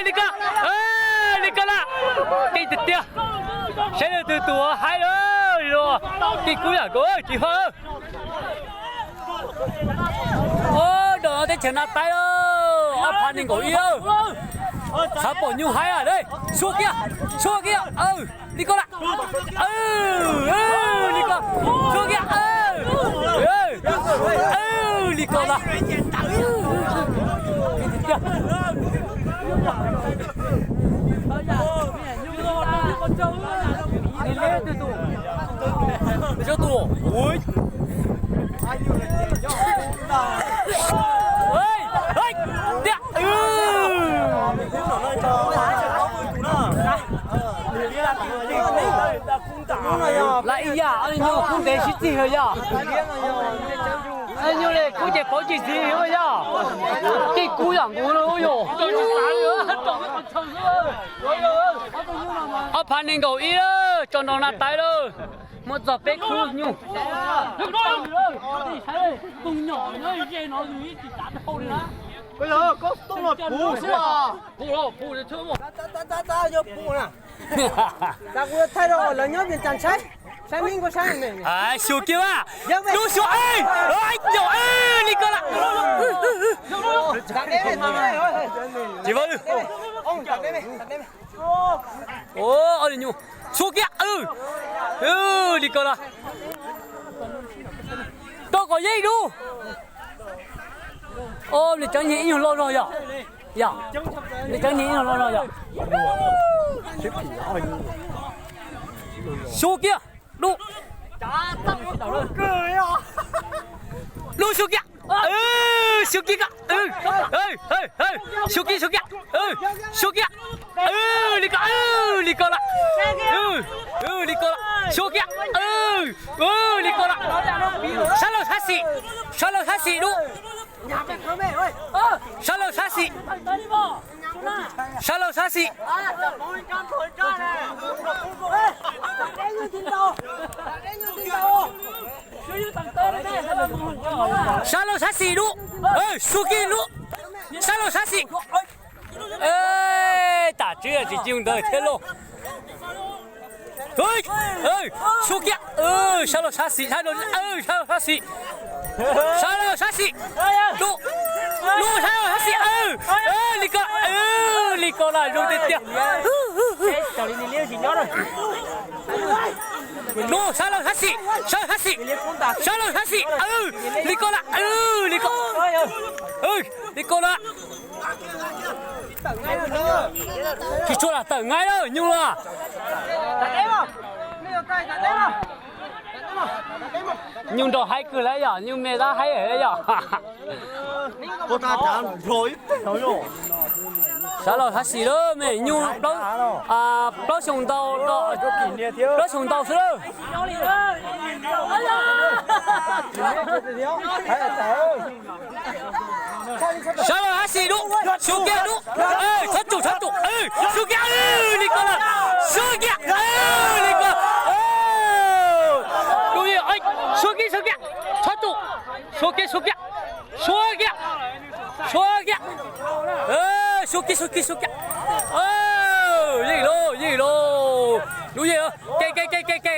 Li ko, li ko lawm. Keej tiag tiag. Saib leej twg tus hais lawm, keej kub yam nkaus tsis hov. Ub, nram no teb chaws Naj Taib lawm, ob phav nees nkaum ib lawm. Xav pom nyuj haib lawm, sua kiag, sua kiag, li ko lawm. Li ko, sua kiag, li ko lawm. Lawv ib yam, ob nyuj kub ntev sib txig yog. Nyuj li kub ces pauv tsis txig yog. Keej kub yam nkaus no yog. Ob phav nees nkaum ib lawm, tso nrau Naj Taib lawm. Muab txog peb khub nyuj. Xyuas kiag a, lub xyuas, li ko lawm. Tsis paub. Ob li nyuj, xyuas kiag, li ko lawm. Rau kom yeej dub. Ob li cov nyiag ib nyuag loj zog yom. Yom, li cov nyiag ib nyuag loj zog yom. Xyuas kiag, dub. Dub xyuas kiag. Xyuas kiag ko. Xyuas kiag, xyuas kiag. Xyuas kiag. Li ko, li ko lawm. Li ko lawm. Xyuas kiag. Li ko lawm. Sab laug sab xis, sab laug sab xis dub. Sab laug sab xis. Sab laug sab xis. Sab laug sab xis dub. Xyuas kiag dub. Sab laug sab xis. Tam tsis tsis ntawd thiab lauj. Xyuas kiag. Sab laug sab xis, sab laug sab xis. Sab laug sab xis. Dub. Dub sab laug sab xis. Li ko, li ko lawm, zoo tiag tiag. Dub sab laug sab xis, sab laug sab xis. Sab laug sab xis. Li ko lawm, li ko. Li ko lawm. Tsis tshua lam tawm nqaij lawm nyuj lawm. Nyuj nrau haib kawg lawm yom, nyuj me dab haib lawm yom. Sab laug sab xis lawm, me nyuj plaub xyoos ntau, plaub xyoos ntau xwb lawm. Sab laug sab xis dub, xyuas kiag dub. Txhob tsum, txhob tsum. Xyuas kiag, li ko lawm. Xyuas kiag, li ko. Xyuas kiag, xyuas kiag. Txhob tsum. Xyuas kiag, xyuas kiag. Xyuas kiag. Xyuas kiag, xyuas kiag, xyuas kiag. Yeej lauj, yeej lauj. Lub yeej, ke ke ke ke ke.